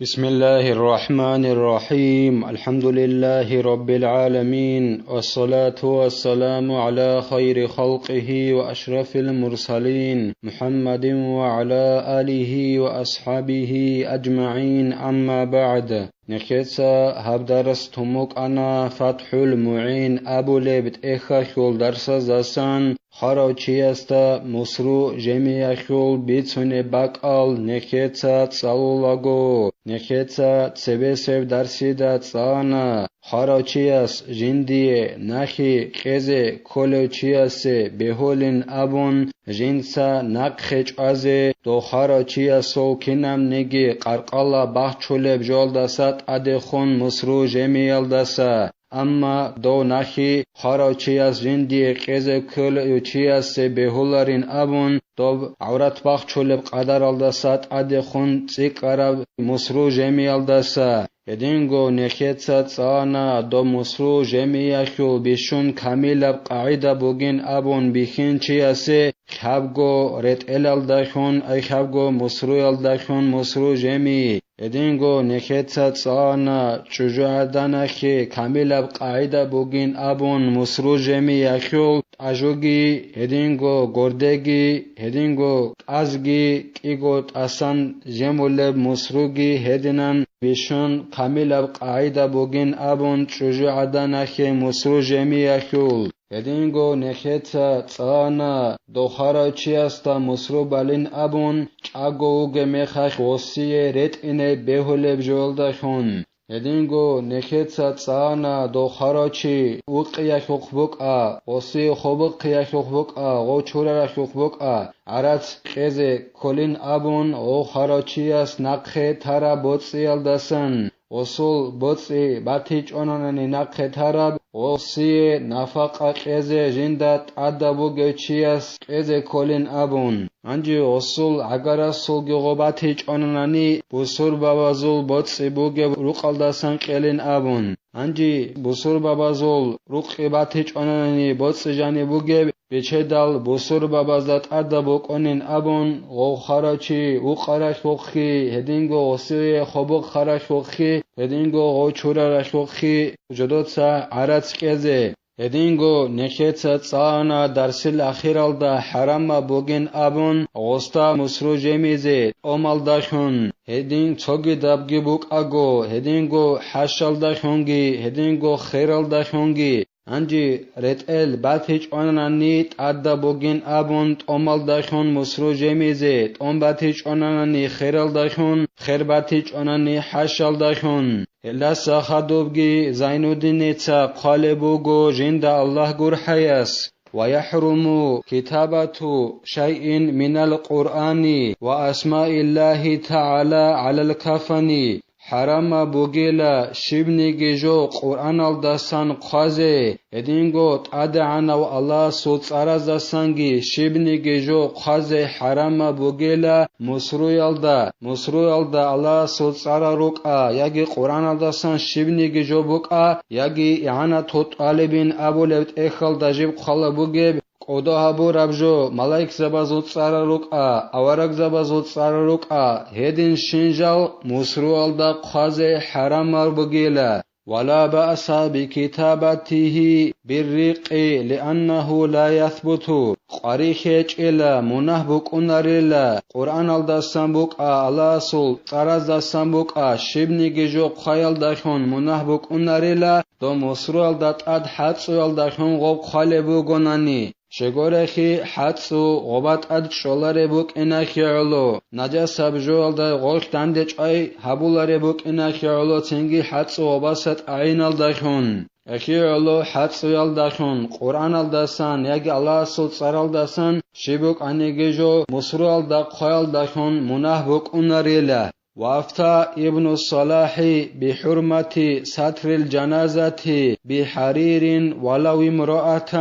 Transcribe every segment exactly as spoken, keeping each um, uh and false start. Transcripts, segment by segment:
بسم الله الرحمن الرحيم. الحمد لله رب العالمين. والصلاة والسلام على خير خلقه وأشرف المرسلين محمد وعلى آله وأصحابه أجمعين. أما بعد. Нехеца гьаб дарс тумукъана ФатхӀул МугӀин абулеб тӀехьалъул дарсаздасан. Хварав чиясда мусру жемиялъул бицунеб бакӀал нехеца цӀалулаго, нехеца цебесеб дарсида цӀалана, хварав чияс жиндие нахи кьезе кколев чиясе бегьулин абун, жинца нахъе чӀвазе, дов хварав чиясул кинабниги къаркъала бахчулеб жоялдаса тӀадехун мусру жемиялдаса. Амма дов нахи хварав чияс жиндие кьезе кколев чиясе бегьуларин абун, доб гӀаврат бахчулеб къадаралдаса тӀадехун цӀикӀкӀараб мусру жемиялдаса. Гьединго нехеца цӀалана доб мусру жемиялъул бищун камилаб къагӀида бугин абун бихьинчиясе хабго ретӀелалдалъун, ай хабго мусруялдалъун мусру жеми. Гьединго нехеца цӀалана чӀужугӀаданахъе камилаб къагӀида бугин абун мусру жемиялъул тӀажуги, гьединго гордеги, гьединго тӀазги, кӀиго тӀасан жемулеб мусруги гьединан бищун камилаб къагӀида бугин абун чӀужугӀаданахъе мусру жемиялъул. Гьединго нехеца цӀалана дов хварав чиясда мусру балин абун чӀаго вугеб мехалъ гъосие ретӀине бегьулеб жоялдалъун. Гьединго нехеца цӀалана дов хварав чи вукъиялъухъ букӀа, гъосие хобухъиялъухъ букӀа, гъов чураралъухъ букӀа, гӀарац кьезе кколин абун гъов хварав чияс нахъе тараб боцӀиялдасан. Гъосул боцӀи батичӀонанани нахъе тараб, гъосие нафакъа кьезе жинда тӀадаб бугев чияс кьезе кколин абун. Гьанже гъосул гӀагарасулги гъо батичӀонанани бусурбабазул боцӀи бугеб рукъалдасан кьелин абун. Гьанже бусурбабазул рукъи батичӀонанани боцӀи жаниб бугеб, бечедал бусурбабазда тӀадаб букӀунин абун, гъов хварав чи вукъаралъухъги, гьединго гъосие хобухъаралъухъги, гьединго гъов чураралъухъги жодоца гӀарац кьезе. Гьединго нехеца цӀалана дарсил ахиралда хӀарамаб бугин абун гъосда мусру жемизе тӀомалдалъун, гьедин цогидабги букӀаго, гьединго хӀащалдалъунги, гьединго хералдалъунги. Гьанже ретӀел батичӀонанани тӀадаб бугин абун тӀомалдалъун мусру жемизе, тӀом батичӀонанани хералдалъун, хер батичӀонани хӀащалдалъун. Гьелдаса хадубги Зайнуддиница хъвалеб буго жинда Аллагь гурхӀаяс: «ويحرم كتابة شيء من القرآن وأسماء الله تعالى على الكفن». ХӀарамаб бугила щибниги жо Къуръаналдасан хъвазе, гьединго ТӀадегӀанав Аллагьасул цӀараздасанги щибниги жо хъвазе хӀарамаб бугила мусруялда, мусруялда Аллагьасул цӀара рукӀа, яги Къуръаналдасан щибниги жо букӀа, яги игӀанату тӀалибин абулеб тӀехьалда жиб хъвала бугеб, кӀодо гьабураб жо малаикзабазул цӀара рукӀа, аварагзабазул цӀара рукӀа, гьедин щинжал мусруялда хъвазе хӀарамаб бугила. ولا بأس بكتابته بالرق لأنه لا يثبت. КъварихьечӀила, мунагь букӀунарила, Къуръаналдасан букӀа, Аллагьасул цӀараздасан букӀа, щибниги жо хъваялдалъун мунагь букӀунарила, доб мусруялда тӀад хӀацӀуялдалъун гъоб хъвалеб бугонани. Щегорехи хӀацӀу гъоба тӀад чӀолареб букӀинахье гӀоло, нажасаб жоялда гъолъ дандечӀвай гьабулареб букӀинахье гӀоло цинги хӀацӀу гъобаса тӀагӀиналдалъун. Эхье гӀоло хӀацӀуялдалъун, Къуръаналдасан яги Аллагьасул цӀаралдасан щиб букӀаниги жо мусруялда хъваялдалъун мунагь букӀунарила. وأفتى ابن الصلاح بحرمة ستر الجنازة بحرير ولو امرأة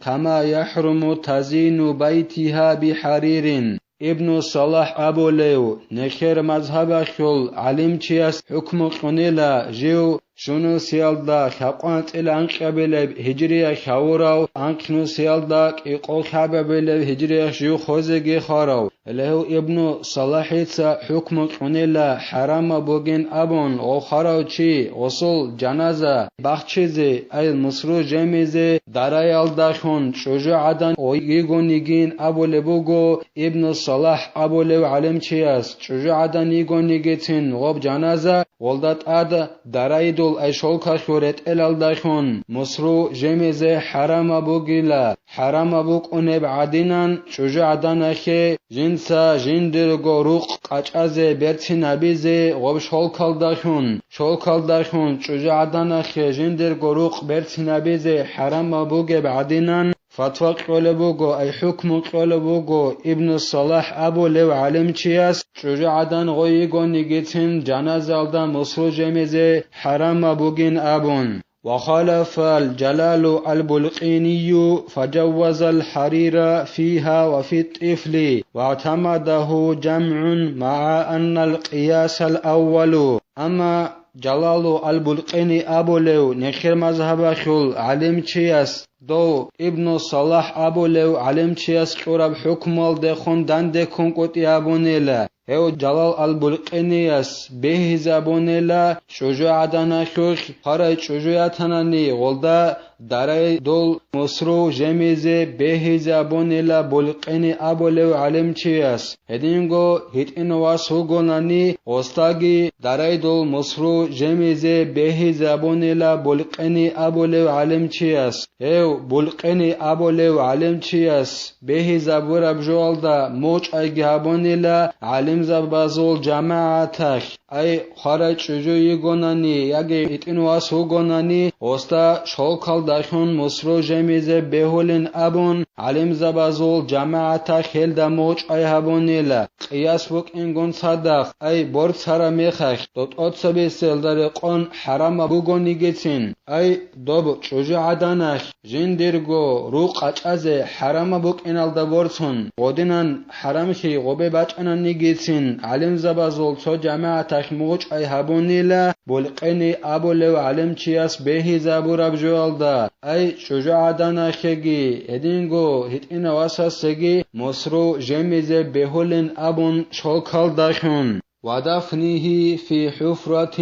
كما يحرم تزيين بيتها بحرير. Ибну Салахь абулев, нехер мазгьабалъул гӀалимчияс хӀукму кьунила жив щунусиялда лъабкъван анцӀила анкьабилеб гьижриялъ гьавурав, анкьнусиялда кӀикъол лъабабилеб гьижриялъ жив хвезеги хварав, гьев Ибну Салахица хӀукму кьунила хӀарамаб бугин абун, гъов хварав чи гъосул жаназа бахчизе, ай мусру жемизе дараялдалъун чӀужугӀадан йигонигин абулеб буго Ибну Салахь абулев гӀалимчияс. ЧӀужугӀадан йигонигицин гъоб жаназа гъолда тӀад дарайдул ай шолкалъул ретӀелалдалъун мусру жемизе хӀарамаб бугила. ХӀарамаб букӀунеб гӀадинан чӀужугӀаданахъе жинца жиндирго рукъ къачӀазе берцинабизе гъоб шолкалдалъун, шолкалдалъун чӀужугӀаданахъе жиндирго рукъ берцинабизе хӀарамаб бугеб гӀадинан фатва кьолеб буго, ай хӀукму кьолеб буго Ибну Салахь абулев гӀалимчияс, чӀужугӀадан гъой йигонигицин жаназалда мусру жемизе хӀарамаб бугин абун. وخالف الجلال البلقيني فجوز الحرير فيها وفي الطفل، واعتمده جمع مع أن القياس الأول. Амма Жалалу ал-Булкъини абулев нехер мазгьабалъул гӀалимчияс дов Ибну Салахь абулев гӀалимчияс кьураб хӀукмуялдехун данде ккун кӀутӀи абунила. Гьев Жалал ал-Булкъинияс бегьизабунила чӀужугӀаданалъулъ хварай чӀужу ятанани гъолда дарайдул мусру жемизе бегьизабунила Булкъини абулев гӀалимчияс. Гьединго гьитӀин вас вугонани, гъосдаги дарайдул мусру жемизе бегьизабунила Булкъини абулев гӀалимчияс. Гьев Булкъини абулев гӀалимчияс бегьизабураб жоялда мочӀайги гьабунила гӀалимзабазул жамагӀаталъ. Ай, хварай чӀужу йигонани яги гьитӀин вас вугонани, гъосда шолкалдалъун мусру жемизе бегьулин абун, гӀалимзабазул жамагӀаталъ гьелда мочӀай гьабунила. Къияс букӀингун цадахъ, ай, борцараб мехалъ, доб тӀоцебесеб гьелда рекъон хӀарамаб бугонигицин, ай, доб чӀужугӀаданалъ жиндирго рукъ къачӀазе хӀарамаб букӀиналда борцун, гъодинан хӀарамлъи гъобе бачӀананигицин, гӀалимзабазул цо жамагӀаталъ мочӀай гьабунила Булкъини абулев гӀалимчияс бегьизабураб жоялда, ай, чӀужугӀаданалъеги, гьединго гьитӀина васасеги мусру жемизе бегьулин абун шолкалдалъун. ودفنه في حفرة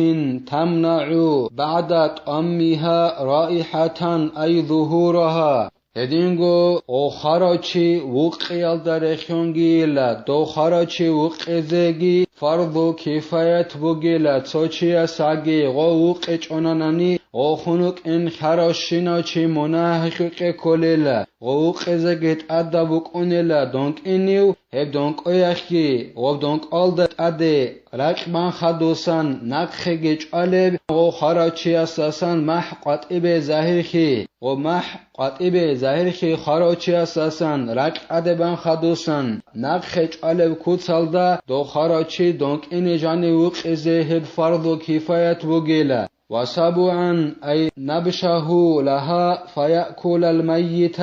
تمنع بعد طمها رائحة أي ظهورها. Гьединго гъов хварав чи вукъиялда рехьунгийила, дов хварав чи вукъизеги фарзу кифаят бугила, цо чиясаги гъов вукъичӀонанани, гъов хун вукӀин хваравщинав чи мунагьалъукье кколила, гъов вукъизеги тӀадаб букӀунила донкӀинив, гьеб донкӀоялъги гъоб донкӀалда тӀаде ракь бан хадусан нахъеги чӀвалеб, гъов хварав чиясасан махӀ къватӀибе загьирлъи, гъоб махӀ къватӀибе загьирлъи хварав чиясасан ракь тӀаде бан хадусан нахъе чӀвалеб куцалда дов хварав чи донкӀине жанив вукъизе гьеб фарзу кифаят бугила. وسبعا أي نبشه لها فيأكل الميت.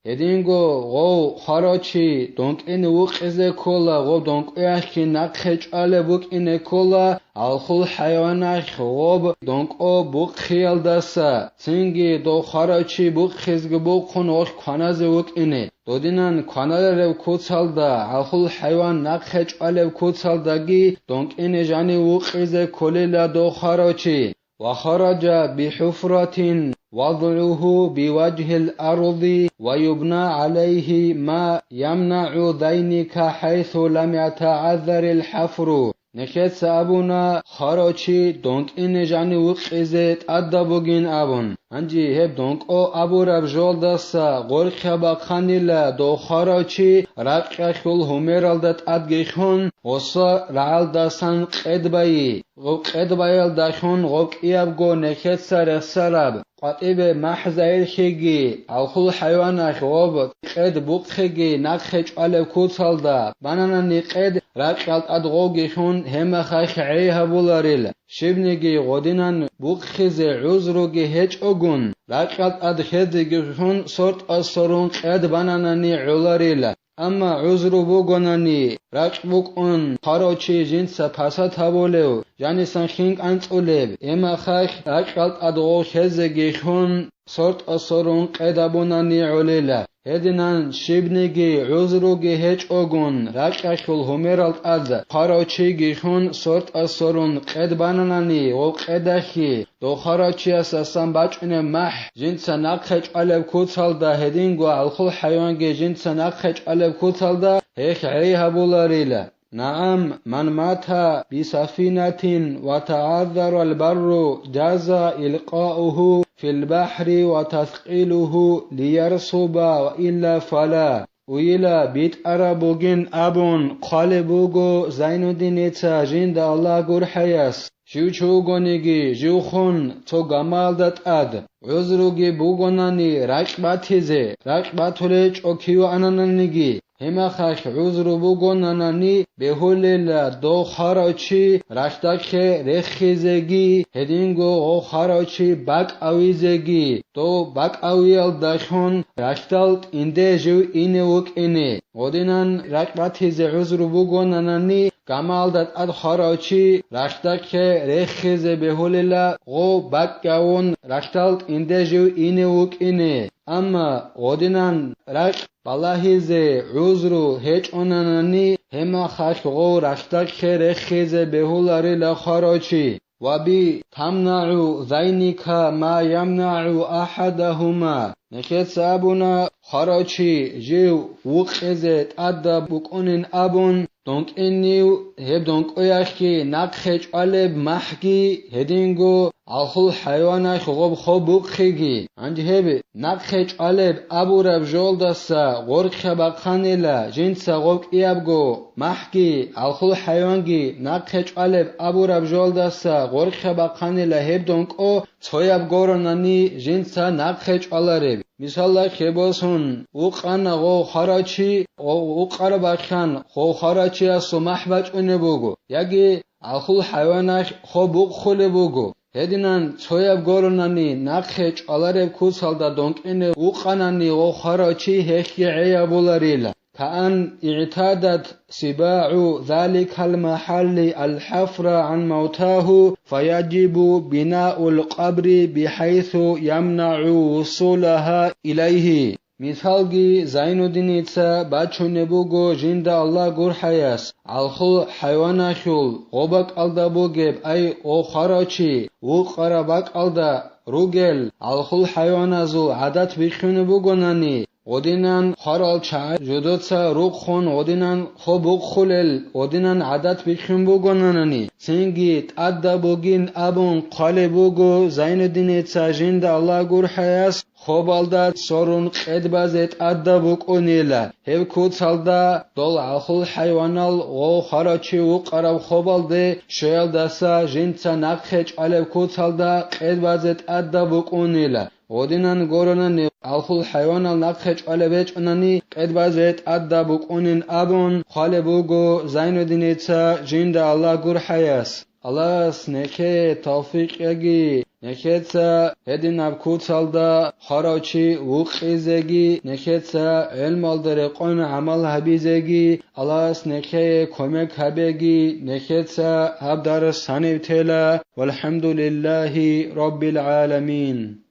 Гьединго гъов хварав чи донкӀине вукъизе ккола, гъов донкӀоялъги нахъе чӀвалеб букӀине ккола, алхул хӀайваналъ гъоб донкӀо бухъиялдаса, цинги дов хварав чи бухъизеги бухъун гъолъ кваназе вукӀине. Додинан кваналареб куцалда, алхул хӀайван нахъе чӀвалеб куцалдаги донкӀине жанив вукъизе кколила дов хварав чи. وخرج بحفرة وضعه بوجه الأرض ويبنى عليه ما يمنع ذلك حيث لم يتعذر الحفر. Нехеца абуна, хварав чи донкӀине жанив вукъизе тӀадаб бугин абун. Гьанже гьеб донкӀо абураб жолдаса гъоркьа бахъанила дов хварав чи ракьалъул гьумералда тӀадги хьун, гъоса рагӀалдасан къед байи. Гъоб къед баялдалъун гъоб кӀиябго нехеца рехсараб къватӀибе махӀ загьирлъиги, алхул хӀайваналъ гъоб къед бухъиги нахъе чӀвалеб куцалда бананани къед ракьал тӀад гъовги хьун гьемахалъ гӀей гьабуларил, щибниги гъодинан бухъизе гӀузруги гьечӀогун, ракьал тӀад хьезеги хьун сортӀа сорун къед бананани гӀоларила. Амма гӀузру бугонани, ракь букӀун хварав чи жинца пасат гьабулев, жанисан хин кӀанцӀулеб, гьемахалъ ракьал тӀад гъов хезеги хьун, сортӀа сорун къед гьабунани гӀолила. Гьединан щибниги гӀузруги гьечӀогун, ракьалъул гьумерал тӀад хварав чиги хьун, сортӀа сорун къед бананани гъов къедалъги, дов хварав чиясасан бачӀунеб махӀ жинца нахъе чӀвалеб куцалда, гьединго гӀалхул хӀайванги жинца нахъе чӀвалеб куцалда, гьелъ гӀей гьабуларила. نعم، من مات بسفينة وتعذر البر جاز إلقاؤه في البحر وتثقيله ليرسب وإلا فلا. Уйила битӀараб бугин абун хъвалеб буго Зайнуддиница, жинда Аллагь гурхӀаяс. Жив чи вугониги, жив хун цо гамаалда тӀад, гӀузруги бугонани ракь батизе, ракь батулечӀо кив анананиги, гьемахалъ гӀузру бугонанани бегьулела дов хварав чи рахьдахъе рехизеги, гьединго гъов хварав чи бакӀавизеги, дов бакӀавиялдалъун рахьдал тӀинде жив ине вукӀине. Гъодинан ракь батизе гӀузру бугонанани, гамаалда тӀад хварав чи рахьдахъе рехизе бегьулела гъов бакӀгавун рахьдал тӀинде жив ине вукӀине. Амма гъодинан ракь балагьизе гӀузру гьечӀонанани, гьемахалъ гъов рахьдахъе рехизе бегьуларила хварав чи. وبتمنع ذينك ما يمنع أحدهما. Нехеца абуна, хварав чи жив вукъизе тӀадаб букӀунин абун, донкӀинив гьеб донкӀоялъги нахъе чӀвалеб махӀги, гьединго гӀалхул хӀайваналъ гъоб хоб бухъиги. Гьанже гьеб нахъе чӀвалеб абураб жолдаса гъоркьа бахъанила жинца гъоб кӀиябго махӀги, гӀалхул хӀайванги нахъе чӀвалеб абураб жолдаса гъоркьа бахъанила гьеб донкӀо цояб горонани жинца нахъе чӀвалареб. Мисалда, кебосун, вукъана гъов хварав чи, гъов вукъараб бахъан гъов хварав чиясул махӀ бачӀунеб буго, яги гӀалхул хӀайваналъ хоб бухъулеб буго. Гьединан цояб горонани нахъе чӀвалареб куцалда донкӀине вукъанани гъов хварав чи гьелъги гӀей гьабуларила. كأن اعتادت سباع ذلك المحل الحفر عن موتاه، فيجب بناء القبر بحيث يمنع وصولها إليه. Мисалги, Зайнуддиница бачунеб буго жинда Аллагь гурхӀаяс, гӀалхул хӀайваналъул гъоб бакӀалда бугеб, ай, гъов хварав чи вукъараб бакӀалда ругел гӀалхул хӀайваназул гӀадат бихьунеб бугонани, гъодинан хварал чагӀи жодоца рухъун, гъодинан хоб бухъулел, гъодинан гӀадат бихьун бугонанани, цинги тӀадаб бугин абун хъвалеб буго Зайнуддиница жинда Аллагь гурхӀаяс, хобалда сорун къед базе тӀадаб букӀунила. Гьеб куцалда дол гӀалхул хӀайванал гъов хварав чи вукъараб хобалде щвеялдаса жинца нахъе чӀвалеб куцалда къед базе тӀадаб букӀунила. Гъодинан горонани, гӀалхул хӀайванал нахъе чӀвалеб гьечӀонани, къед базе тӀадаб букӀунин абун хъвалеб буго Зайнуддиница жинда Аллагь гурхӀаяс. Аллагьас нехее тавфикъ яги, нехеца гьединаб куцалда хварав чи вукъизеги, нехеца гӀелмалда рекъон гӀамал гьабизеги, Аллагьас нехее кумек гьабеги, нехеца гьаб дарс гьанив тела. والحمد لله رب العالمين.